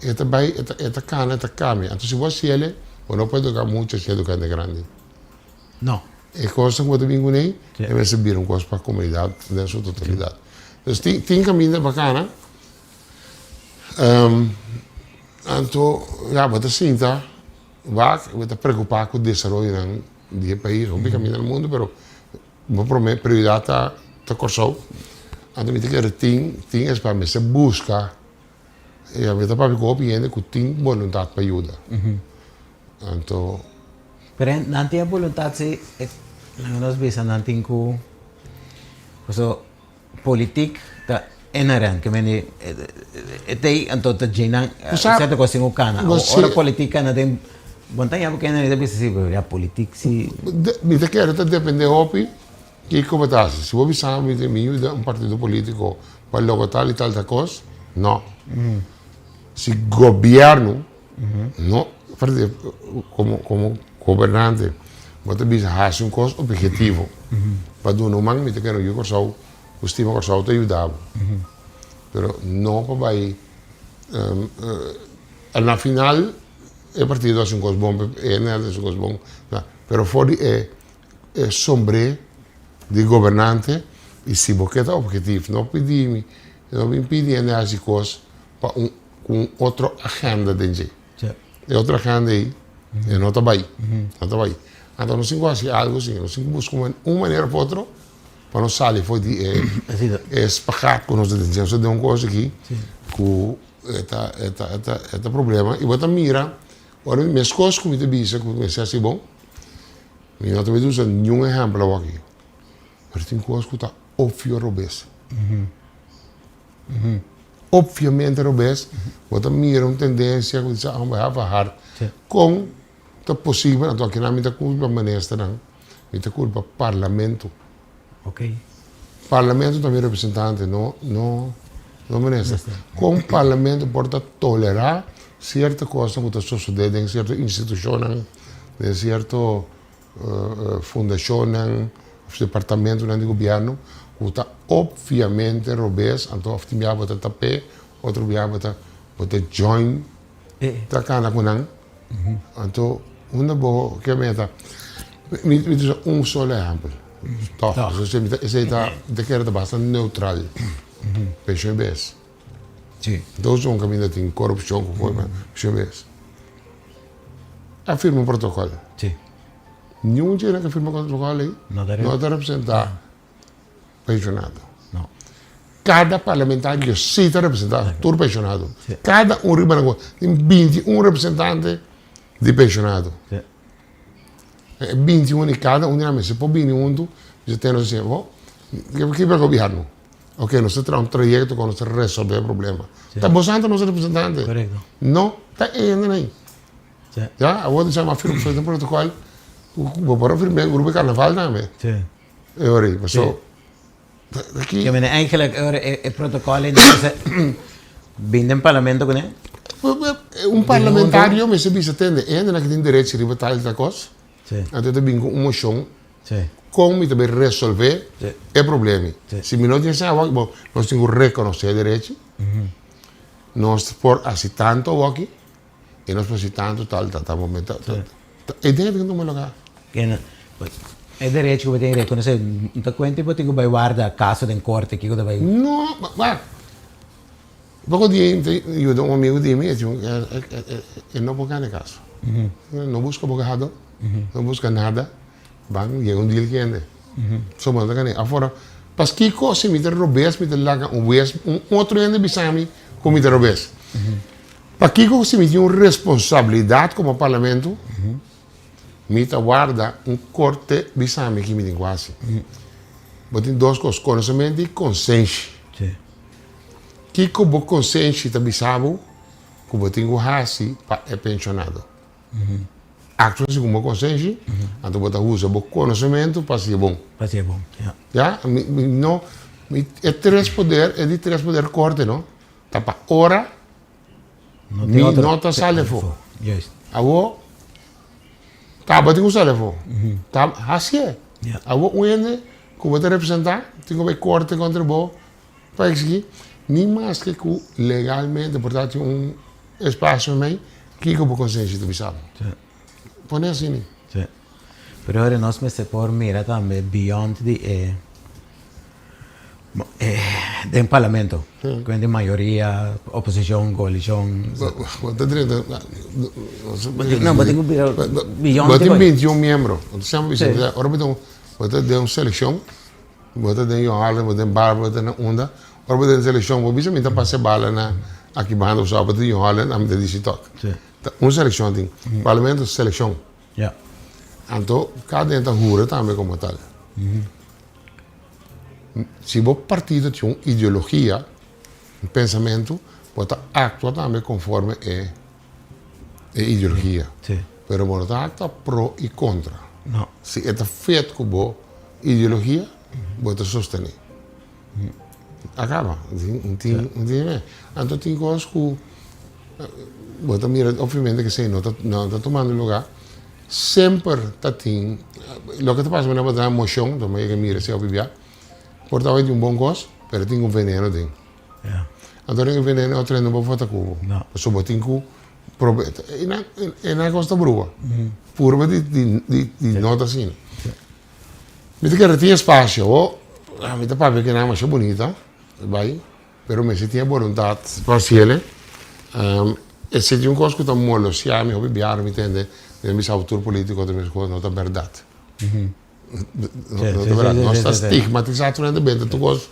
e ta bai e ta kana e ta kambia. Anto si bo hasi el bo no por eduká mucha si eduká hende grandi. No. E kosnan ku bo ta bin kuné e mester bira un kos pa komunidat den su totalidat. Entonces tin kaminda pa kana anto ya bo ta sinta. Wak, bo ta preocupa cu desaroyonan di e pais, hopi caminda na mundo, pero bo prome prioridad ta ta Corsou. Anto mi ta kere tin tin es pa mester busca, y mi ta papia cu hopi hende cu tin boluntad pa yuda. Anto. Pero nan tin e boluntad si, laga nos bisa nan tin cu, paso. Politiek ta inherent, ke mende e ta ei anto ta djei sierto kos tin ku kana. Ora politiek kana den bon ta yabu kende ta bisa si pero ya politiek si. Mi ta kere ta depende hopi kiko bo ta hasi. Si bo bisa mi mi yuda un partido politiko pa logra tal i tal tal kos, no. Si gobierno no komo komo gobernante bo ta bisa hasi un kos objetivo pa duna un man mi ta kere yu Kòrsou ku stima Kòrsou ta yuda bo pero no pa bai na final e partido hasi un kos bon e hende hasi un kos bon pero for di e e sombré di gobernante i si bo ke ta objetivo no pidi mi no bin pidi hende hasi kos pa un ku un otro agenda den dje. E otro agenda ei e no ta bai, no ta bai. Anto nos tin ku hasi algu asin, nos tin ku buska un manera of otro pa nos sali for di e e spagaat ku nos ta den dje. Nos ta den un kos aki ku e ta e ta e ta e ta problema i bo ta mira ora mi meskos ku mi ta bisa ku mester hasi bon, mi no ta mester usa niun ehèmpel awor aki, pero tin kos ku ta opvio robes. Obviamente robes, bo ta mira un tendencia cu dice ah, we have a heart. Con ta posibel, anto akinan mi ta culpa ministernan, mi ta culpa parlamento. Parlamento ta mi representante, no, no, no minister. Con parlamento por ta tolera cierto cosnan cu ta sosode den cierto institucionnan, den cierto Fundashonnan òf departamentonan di gobièrnu ku ta opviamente robes, anto òf tin biaha bo ta tap'é, otro biaha bo ta bo ta join ta kana ku nan. Anto unda bo ke meta? Mi mi ta usa un solo ehèmpel tòg, esei ta mi ta kere ta basta neutral, penshon bes. Dos un kaminda tin korupshon ku forma penshon bes. A firma un protocol. Sí. Niun dje nan a firma protocol ei no ta, no ta representa pensionado. No. Cada parlamentario sí ta representa tur pensionado. Sí. Cada un riba nan tin 21 representante di pensionado. Sí. E 21 di cada un di nan mester por bini hunto, bisa tene nos bo, ki pa gobierno? Ok, nos ta traha un trayecto cu nos ta resolve e problema. Ta bo santo nos representante. Correcto. No ta e hende. Sí. Ya, awor ta chama firma un protocol. Bo por a firma un grupo di carnaval tambe. Sí. E ora ei, paso. Aki. Ke mene eigenlijk e ora e protocol ei bin den parlamento kuné? Un parlamentario mester bisa tende, e hendenan ki tin derecho riba tal i tal kos. Sí. Anto ta bin ku un mocion. Kon mi ta bai resolvé e problema? Si mi no tin esei awor, bon, nos tin ku rekonosé e derechi, nos por hasi tantu awor aki i nos por hasi tantu tal tal tal momento. E den tin ku tuma lugá. E derechi ku bo tin rekonosé, no ta kuenta bo tin ku bai warda kaso den korte kiko ta bai. No, wak. Poko dia mi ta yuda un amigu di mi, e no por gana e kaso. No buska abogado, no buska nada, ban yega un deal kende. So bo no ta gana. Afora, paskiko si mi ta robes mi ta laga un wes, un otro hende bisa mi ku mi ta robes? Pakiko si mi tin un responsabilidat komo parlamento, mi ta warda un korte bisa mi ki mi tin ku hasi? Bo tin dos kos, konosementu i konsenshi. Kiko bo konsenshi ta bisa bo ku bo tin ku hasi pa e penshonado? Aktua segun bo konsenshi, anto bo ta usa bo konosementu pa hasi e bon. Pa hasi e bon, ya. Ya, mi, mi no, mi, e tres poder, e di tres poder korte, no, ta pa ora mi no ta sali afó. Juist. Awor, ta bo tin ku sali afó. Ta hasié. Awor un hende ku bo ta representá tin ku bai korte kontra bo. Pa exigí, ni maske ku legalmente por ta tin un espasio mei, kiko bo konsensia ta bisa bo? Pone asina. Sí. Pero ora nos mester por mira tambe beyond di e den parlamento, ku tin mayoria, oposishon, koalishon. Bo ta drenta. No, bo tin ku bira beyond. Bo tin bintiun miembro. Bo ta semper bisa, ora bo ta den un selekshon. Bo ta den Johan, bo den Barbara, bo ta na unda. Ora bo den selekshon, bo bisa mi ta pasa e bala na aki banda osó. Bo ta di Johan, ami ta di Sitok. Ta un selekshon tin. Parlamento ta selekshon. Anto kada den ta hura tambe komo tal. Si bo partido tin un ideologia, un pensamentu, bo ta aktua tambe konforme e e ideologia. Pero bo no ta aktua pro i kontra. Si e ta fit ku bo ideologia, bo ta sostené. A kaba. Anto tin kos ku bo ta mira obviamente ku esei no ta no ta tumando lugá. Semper ta tin, loke ta pasa bo ta moshon, bo yega mira esei hopi bia, por ta tin un bon kos, pero tin un veneno den. Anto den e veneno otro hende no por vota ku bo. Pasobra bo tin ku probe e nan kos ta brua. Purba di di no ta asina. Mi ta kere tin espasio awo, mi ta papia ku nan masha bunita, bai, pero mester tin e boluntat pa hasiel. E si tin un kos ku ta molostia mi hopi biaha mi tende den bisa tur politiko ta bisa ku no ta bèrdat. No ta bèrdat. Nos ta stigmatisá tur hende benta tur kos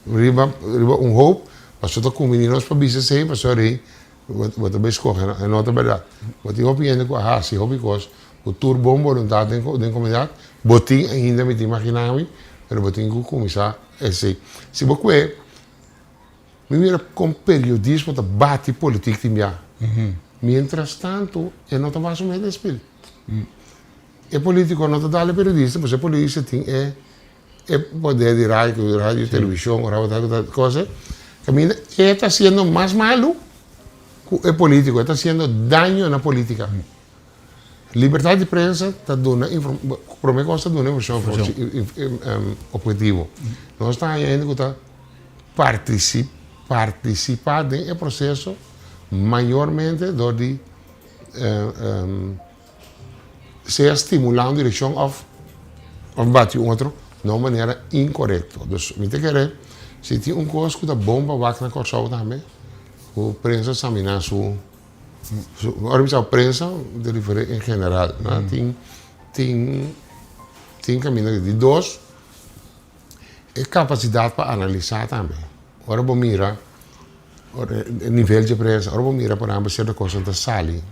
riba riba un hoop, pasobra ta kumbiní nos pa bisa esei, pasobra rei bo ta bai skohe. No ta bèrdat. Bo tin hopi hende ku a hasi hopi kos Ku tur bon boluntat den den komunidat, bo tin ainda, mi ta imaginá mi, pero bo tin ku kuminsá esei. Si bo kue, mi mira kon periodismo ta bati politik tin bia. Mientras tanto e no ta wak su mes den spil. E politiko no ta dal e periodista, pasobra e periodista tin e e poder di radio, radio, televishon, ora bo ta kos, kaminda e ta hasiendo mas malu ku e politiko, e ta hasiendo daño na politika. Libertad di prensa ta duna prome kos ta duna informashon objetivo. Nos ta haña hende ku ta partisipá den e proseso mayormente dor di sea stimulá un direkshon òf bati un otro na un manera inkorekto. Dus mi ta kere si tin un kos ku ta bon pa wak na Kòrsou tambe ku prensa saminá su. Ora mi sa prensa, mi ta referí en general. No? Tin, tin, tin kaminda di dos, e kapasidat pa analisá tambe. Ora bo mira, ora e nivel dje prensa, ora bo mira por ehempel sierto kosnan ta sali,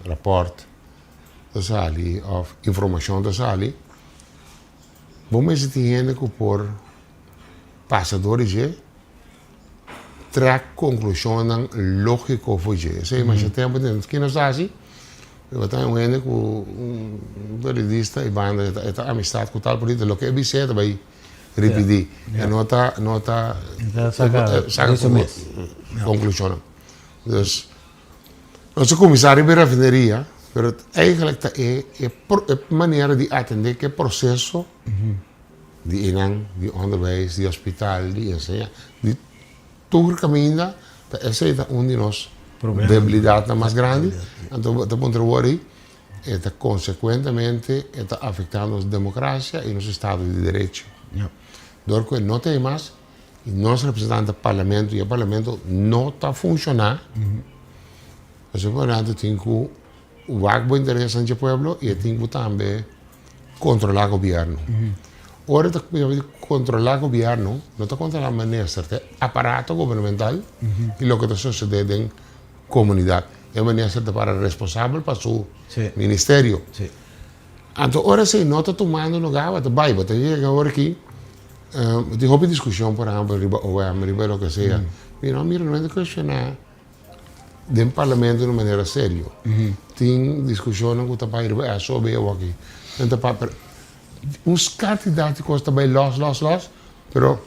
rapòrt ta sali òf informashon ta sali, bo mester tin hende ku por pasa dor di dje. Trek konklushonnan lógiko for dje. Esei masha tempu den ki nos ta hasi, bo ta un hende ku un periodista i banda e ta amistat ku tal político, loke e bis'é e ta bai ripití. E no ta no ta saka konklushonnan. Dus nos a kuminsá riba e refineria. Pero eigenlijk ta e e manera di atende ku e proseso di einan, di onderwijs, di hospital, di enseñansa, di tur kaminda ta esei ta un di nos debilidatnan mas grandi. Anto bo ta puntra wor ei, e ta konsekuentemente e ta afektá nos demokrasia i nos estado di derecho. Dor ku e no ta ei mas i nos representante parlamento i e parlamento no ta funshoná. Pasobra por anto tin ku wak bo interesnan dje pueblo i e tin ku tambe kontrolá gobièrnu. Ora ta papia di kontrolá gobièrnu, no ta kontrolá minister, ta e aparato gubernamental i loke ta sosodé den komunidat. E minister ta para responsabel pa su ministerio. Anto ora esei no ta tumando lugá, bo ta bai, bo ta yega awor aki, tin hopi diskushon por ehèmpel riba OM, riba loke sea. Mi no mira, no ta kuestioná. Den parlamento di un manera serio. Tin diskushonnan ku ta bai riba SOB awor aki. Nan ta papia un kantidat di kos ta bai lòs lòs lòs, pero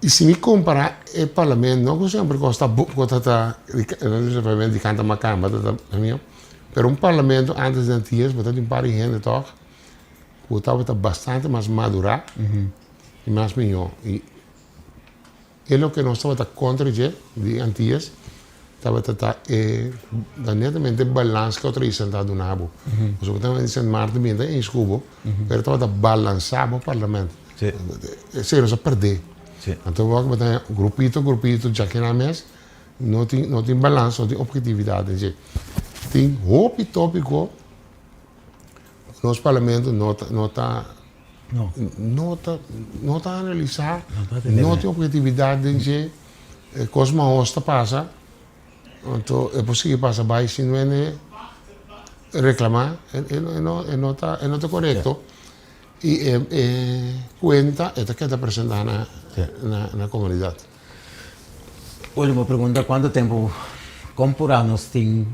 i si mi kompará e parlamento, no ku semper kos ta bo ku ta ta di kanta makamba ta ta mihó, pero un parlamento antes di antes bo ta tin un par di hende tòg ku tabata bastante mas madurá i mas mihó. E loke nos tabata kontra dje di Antillas tabata ta e ta netamente e balans ku otro isla ta duna bo. Pasobra bo ta di Sint Maarten bin ta eens ku bo, pero tabata balansá bo parlamento. Esei nos a pèrdè. Anto wak bo ta grupito grupito djakinan mes no tin no tin balans, no tin objetividat den dje. Tin hopi tópiko ku nos parlamento no ta no ta No ta no ta analisá, no tin objetividat den dje, e kos mahos ta pasa, anto e por sigui pasa bai sin wende reklamá, e no e no ta e no ta korekto i e e kuenta e ta keda presentá na na komunidat. Ultimo pregunta, kuantu tempu kon purá nos tin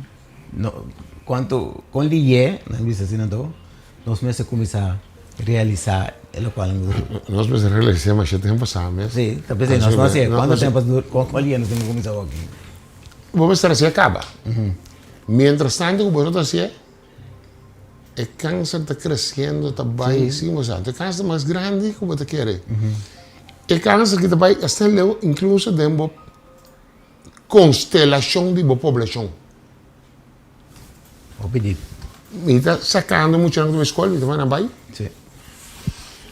kuantu kon liyé, nan bisa asina anto, Nos mester kuminsá realisá e lokual nan ku. Nos mester realisá masha tempu pasá mes. Sí, ta p'esei nos no hasié. Kuantu tempu kual dia nos tin ku kuminsá wak? Bo mester hasié kaba. Mientras tanto ku bo no ta hasié, e kanser ta kresiendo, ta bai sin bo sa. E kanser ta mas grandi ku bo ta kere. E kanser ki ta bai asta leu inkluso den bo konstelashon di bo poblashon. Hopi di. Mi ta sakando muchanan ku ta bai skol, mi ta manda nan bai. Si.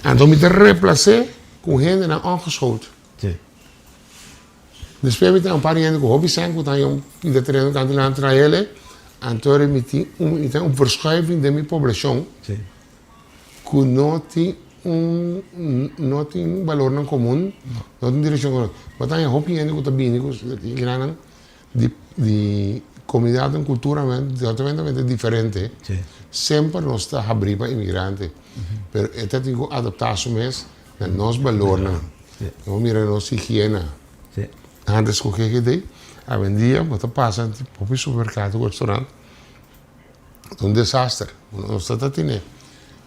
Anto mi ta replas'é ku hendenan ongeschoold. Si. Despues mi ta un par di hende ku hopi sèn ku ta haña un pida tereno kantu nan trae el, anto mi tin un mi tin un verschuiving den mi poblashon. Si. Ku no tin un no tin balornan komun, no tin direkshon komun. Bo ta haña hopi hende ku ta bini ku kinanan. Di di comunidadnan culturanan totalmente diferente. Sí. Semper nos ta habrí pa inmigrante. Pero e ta tin ku adaptá su mes na nos balornan. Sí. Bo mira nos higiena. Sí. Antes ku GGD, awendia bo ta pasa hopi supermerkado ku restaurant, ta un desaster. Nos ta ta tene.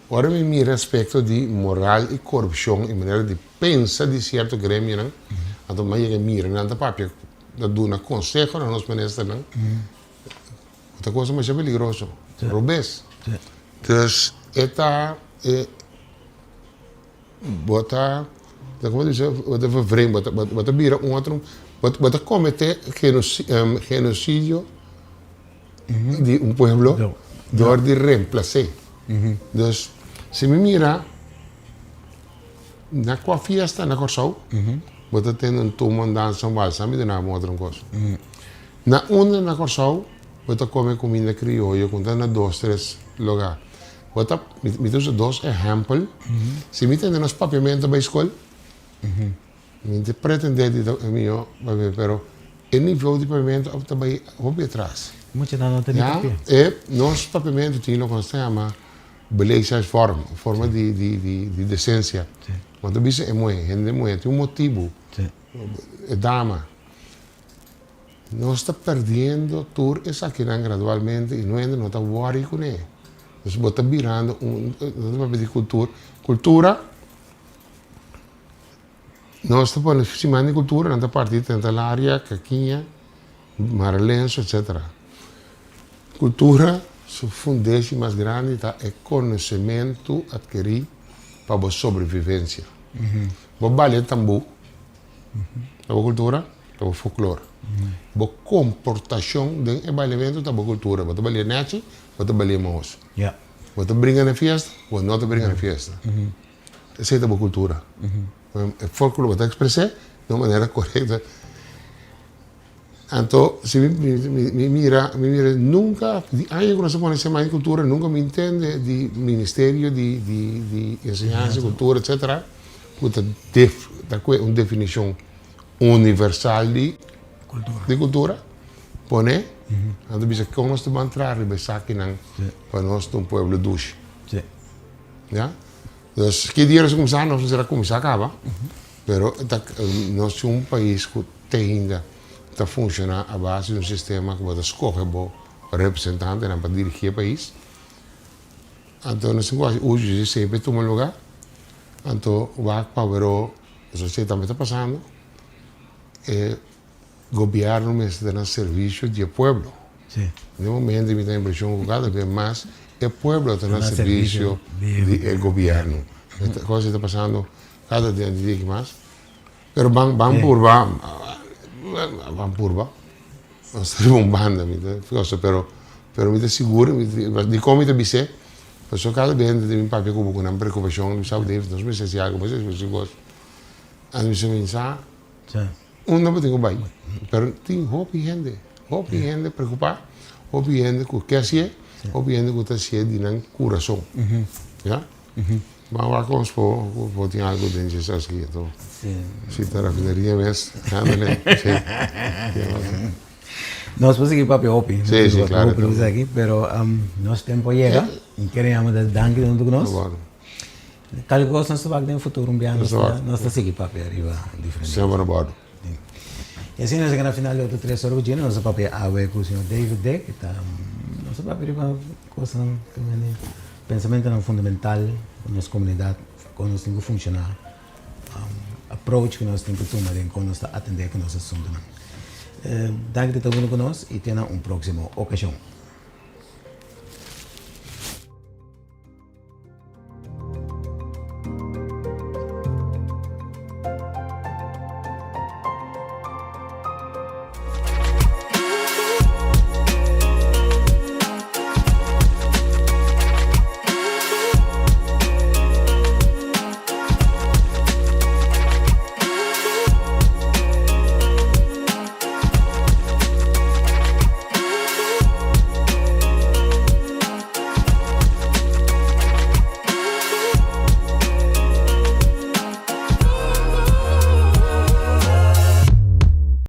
Ora mi mira aspecto di moral i korupshon i manera di pensa di sierto gremionan, anto mi a yega mira nan ta papia. Ta duna conseho na nos ministernan cu ta cosa masha peligroso, robes. Dus e ta e bo ta como ta bisa bo ta vervreemd bo ta bo ta bira un otro bo ta comete genocidio di un pueblo door di reemplase. Dus si mi mira. Na kua fiesta na Kòrsou bo ta tende un tumba, un dansa, un balsa? Mi duna bo otro un kos. Na unda na Kòrsou bo ta kome kuminda krioyo ku ta na dos tres lugá? Bo ta, mi ta usa dos ehèmpel. Si mi tende nos papiamentu bai skol, mi ta pretendé di ta e mihó papiamentu, pero e nivel di papiamentu ta bai hopi atras. Muchanan no ta ni papia. E nos papiamentu tin loke nos ta yama Beleefdheidsvorm, un forma di di di di desensia. Bo ta bisa e muhé, hende muhé tin un motibu, e dama. Nos ta perdiendo tur esakinan gradualmente i no hende no ta wòri kuné. Dus bo ta birando un, nos ta papia di kultura, kultura nos ta pone siman di kultura nan ta parti Tentalaria, Kakiña, Maralenso etcetera. Kultura. su fundeshi mas grandi ta e konosementu atkerí pa bo sobrevivensia. Bo balia tambú ta bo kultura, ta bo folklor. Bo komportashon den e baliamentu ta bo kultura. Bo ta balia nèchi, bo ta balia mahos. Bo ta bringa na fiesta, bo no ta bringa na fiesta. Esei ta bo kultura. E folklor bo ta ekspres'é di un manera korekto. Anto si mi mi mira mi mira nunka di aña ku nos a pone semana di kultura nunka mi ntende di ministerio di di di enseñansa kultura etsetera ku ta def ta kue un definishon universal di di kultura pone anto bisa kon nos ta ban traha riba esakinan pa nos ta un pueblo dushi ya. Dus ki dia nos a kuminsá? Nos mester a kuminsá kaba, pero ta nos tin un pais ku te ainda ta funshoná a base di un sistema ku bo ta skohe bo representantenan pa dirigí e pais. Anto nos tin ku hasi uso di esei pa e tuma lugá. Anto wak pa wero esei tambe ta pasando. E Gobierno mester ta na servicio di e pueblo. Den e momento mi ta impresion cu cada vez mas e pueblo ta na servicio di e gobierno. E cosa ta pasando cada dia di dia mas. Pero ban ban purba, ban purba. Nos ta riba un banda mi ta cosa pero pero mi ta sigur dicon mi ta bis'e pasobra cada bes hende ta bin papia cu bo cu nan preocupacion, mi sa David nos mester haci algo, mester haci cos. Anto mi sa pensa. Unda bo tin ku bai? Pero tin hopi hende, hopi hende preokupá, hopi hende ku ke hasié, hopi hende ku ta hasié di nan kurason. Ya? Ban wak kon por por tin algu den dje esaki anto. Si ta rafineria mes, ándale. Si. Nos por sigui papia hopi. Sí, sí, klaro. Hopi esaki, pero nos tempo a yega. Mi kere yama ta danki huntu ku nos. Tal kos nos ta wak den futuro un bia nos ta nos ta sigui papia riba diferente. Semper na bordo. Y asina nos a yega na final di otro tres ora ku djina nos a papia awe ku señor David Dick e ta nos a papia riba kosnan ku mende pensamentonan fundamental ku nos komunidat kon nos tin ku funshoná approach ku nos tin ku tuma den kon nos ta atendé ku nos asuntunan. Danki di ta unu ku nos y te na un próksimo okashon.